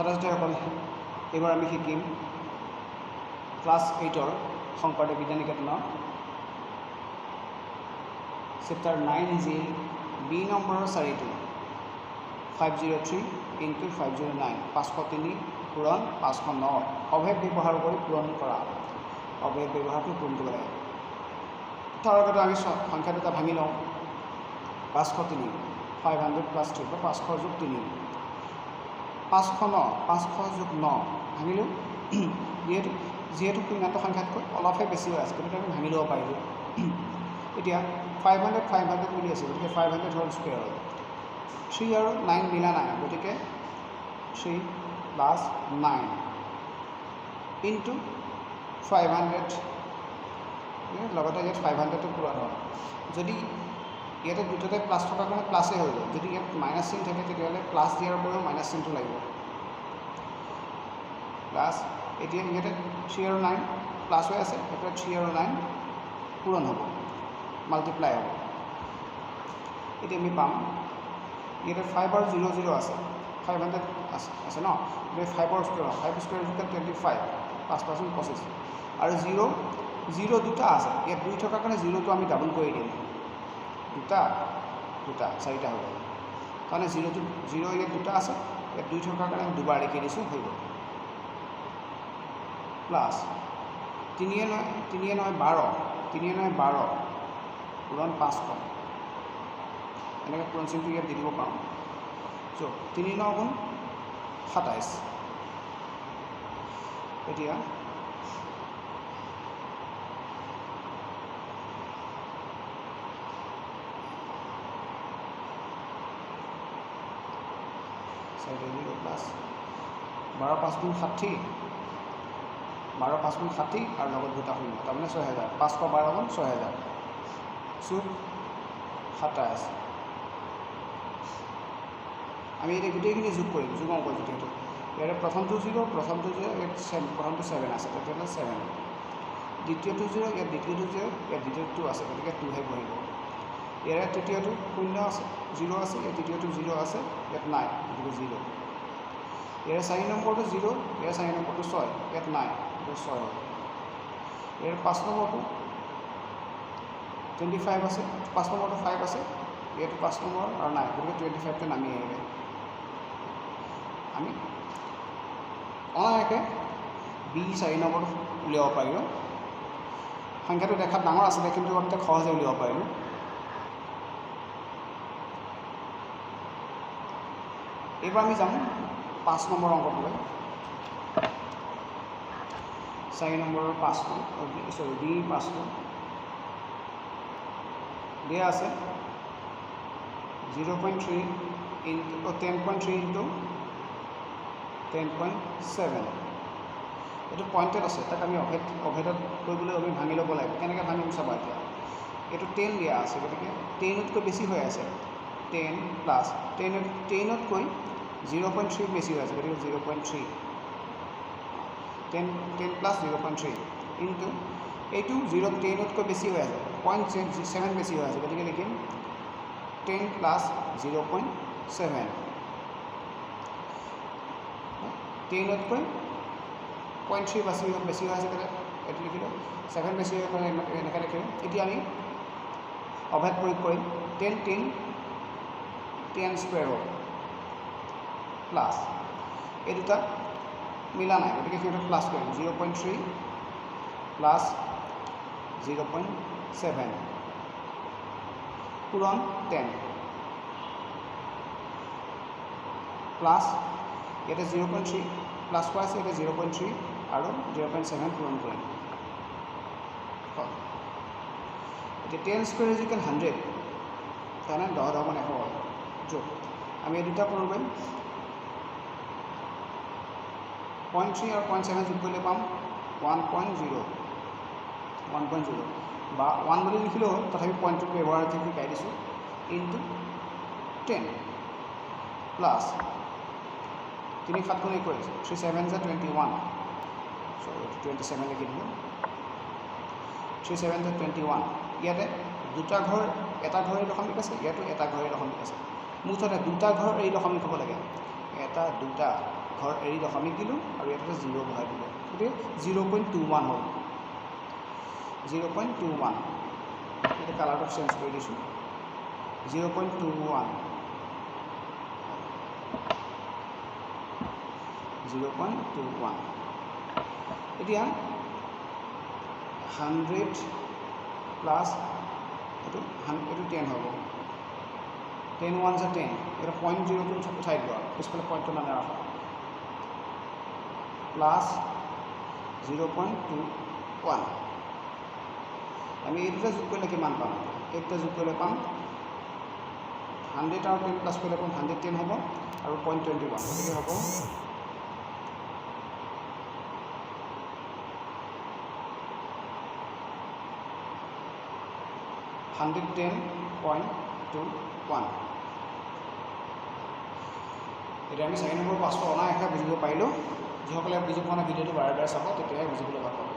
ছাত্ৰ ছাত্ৰীসকল, এইবাৰ আমি শিকিম ক্লাছ 8ৰ শংকৰদেৱ বিদ্যা নিকেতনৰ চেপ্টাৰ 9 জিৰ বি নম্বৰৰ চাৰিটো 503 ইনটু 509 503 পূৰণ 509 অভেদ ব্যৱহাৰ কৰি পূৰণ কৰা। অভেদ ব্যৱহাৰটো পূৰণ কৰিব লাগে। তাৰ আগতে আমি সংখ্যা দুটা ভাঙি লওঁ। 503 500 প্লাছ 3 বা 500 যোগ 3, 509 500 যোগ 9 ভাঙিলোঁ। যিহেতু পূৰ্ণাঙ্গ সংখ্যাতকৈ অলপহে বেছি হৈ আছে, গতিকে আমি ভাঙি ল'ব পাৰিলোঁ। এতিয়া 500 500 মিলি আছে, গতিকে 500 হোল স্কুৱেৰ হ'ল। 3 আৰু 9 মিলা নাই, গতিকে 3 প্লাছ 9 ইনটু 500, লগতে ইয়াত 500টো পূৰণ হ'ল। যদি ইয়াতে দুটাতে প্লাছ থকাৰ কাৰণে প্লাছেই হৈ গ'ল, যদি ইয়াত মাইনাছ চিন থাকে তেতিয়াহ'লে প্লাছ দিয়াৰ উপৰিও মাইনাছ চিনটো লাগিব। প্লাছ এতিয়া ইয়াতে 3 আৰু 9 প্লাছ হৈ আছে, এইফালে 3 আৰু 9 পূৰণ হ'ব, মাল্টিপ্লাই হ'ব। এতিয়া আমি পাম ইয়াতে 5 আৰু 0 0 আছে, 500 আছে ন, গতিকে 5ৰ স্কুৱেৰ হ'ব, 5 স্কুৱেৰ 25, 5 5 25, আৰু 0 0 দুটা আছে, ইয়াত 2 থকাৰ কাৰণে 0টো আমি ডাবল কৰি দিম, দুটা দুটা চাৰিটা হৈ গ'ল। তাৰমানে 0টো 0 ইয়াত দুটা আছে, ইয়াত 2 থকাৰ কাৰণে আমি দুবাৰ লিখি দিছোঁ, হৈ গ'ল। প্লাছ 3 9 3 9 12, 3 9 12 পূৰণ 500, এনেকৈ পূৰণ চিনটো ইয়াত দি দিব পাৰোঁ। চ' 3 9 গুণ 27। এতিয়া চাৰিটা জিৰ' প্লাছ 12 5 গুণ 60, 12 5 গুণ 60 আৰু লগত দুটা শূন্য, তাৰমানে 6000, 512 গুণ 6000 যোগ 27। আমি এতিয়া গোটেইখিনি যোগ কৰিম, যোগ অংক যিহেতু ইয়াৰে প্ৰথমটো জিৰ', প্ৰথমটো জিৰ' ইয়াত প্ৰথমটো 7 আছে, তেতিয়াহ'লে 7, দ্বিতীয়টো জিৰ' ইয়াত দ্বিতীয়টো জিৰ' ইয়াত দ্বিতীয়টো আছে, গতিকে 2হে বহিব। ইয়াৰে তৃতীয়টো শূন্য আছে, 0 আছে, ইয়াত তৃতীয়টো 0 আছে, ইয়াত নাই, গতিকে 0। ইয়াৰে 4 নম্বৰটো 0, ইয়াৰে 4 নম্বৰটো 6, ইয়াত নাই, গতিকে 6 হ'ল। ইয়াৰে 5 নম্বৰটো 25 আছে, 5 নম্বৰটো 5 আছে, ইয়াতো 5 নম্বৰ আৰু নাই, গতিকে 25টো নামি আহিলে। আমি অনায়াসে বি 4 নম্বৰটো উলিয়াব পাৰিলোঁ। সংখ্যাটো দেখাত ডাঙৰ আছিলে, কিন্তু আমি তাক সহজে উলিয়াব পাৰিলোঁ। এইবাৰ আমি যাম 5 নম্বৰ অংকটোলৈ। 4 নম্বৰৰ 5টো, চৰি বি 5টো দিয়া আছে 0.3 ইনটু 10.3 ইনটু 10.7। এইটো পইণ্টত আছে, তাক আমি অভেদত কৰিবলৈ আমি ভাঙি ল'ব লাগিব। কেনেকৈ ভাঙিম চাবা। এতিয়া এইটো 10 দিয়া আছে, গতিকে 10তকৈ বেছি হৈ আছে, 10 প্লাছ 10তকৈ 0.3 বেছি হৈ আছে, গতিকে 0.3, 10 10 প্লাছ 0.3 ইনটু এইটো 0 10তকৈ বেছি হৈ আছে, 0.7 বেছি হৈ আছে, গতিকে লিখিম 10 প্লাছ 0.7, 10তকৈ 0.3 বেছি হৈ আছে, এইটো লিখিলোঁ, 7 বেছি হৈ কাৰণে এনেকৈ লিখিলোঁ। এতিয়া আমি অভেদ প্ৰয়োগ কৰিম, 10 10 10 স্কুৱেৰ হ'ল, প্লাছ এই দুটা মিলা নাই, গতিকে সিহঁতক প্লাছ কৰিম, 0.3 প্লাছ 0.7 পূৰণ 10 প্লাছ ইয়াতে 0.3 প্লাছ কৰা আছে, ইয়াতে 0.3 আৰু 0.7 পূৰণ কৰিম। এতিয়া 10 স্কুৱেৰ is equal 100, তাৰমানে 10 10 গুণ 100 হ'ল, যোগ আমি এই দুটা পূৰণ কৰিম, 0.3 আৰু 0.7 যোগ কৰিলে পাম 1.0, 1.0 বা 1 বুলি লিখিলেও হ'ল, তথাপি পইণ্টটো ব্যৱহাৰ শিকাই দিছোঁ, ইনটু 10 প্লাছ 3 7 গুণ 21, 3 7 জা 21, চ' এইটো 27 লিখি দিলোঁ, 3 7 জা 21। ইয়াতে দুটা ঘৰ, এটা ঘৰে দশমিক আছে, ইয়াতো এটা ঘৰে দশমিক আছে, মুঠতে দুটা ঘৰ এই দশমিক হ'ব লাগে, এটা দুটা ঘৰ এৰি দশমিক দিলোঁ আৰু ইয়াত এটা জিৰ' বহাই দিলোঁ, গতিকে 0.21 হ'ল, 0.21। এতিয়া কালাৰটো চেঞ্জ কৰি দিছোঁ, 0.21, 0.21। এতিয়া 100 প্লাছ এইটো এইটো 10 হ'ব, 10 1 za 10, এটা 0.0টো উঠাই দিলোঁ আৰু পিছফালে পইণ্টটো নাৰাখোঁ, প্লাছ 0.21। আমি এই দুটা যোগ কৰিলে কিমান পাম? এই দুটা যোগ কৰিলে পাম 100 আৰু 10 প্লাছ কৰিলে পাম 110 হ'ব আৰু 0.21, গতিকে হ'ব 110.21। এতিয়া আমি 4 নম্বৰ পাঁচটো অনায়াসে বুজিব পাৰিলোঁ। যিসকলে বুজি পোৱা নাই ভিডিঅ'টো বাৰে বাৰে চাব, তেতিয়াহে বুজিবলৈ ভাল পাব।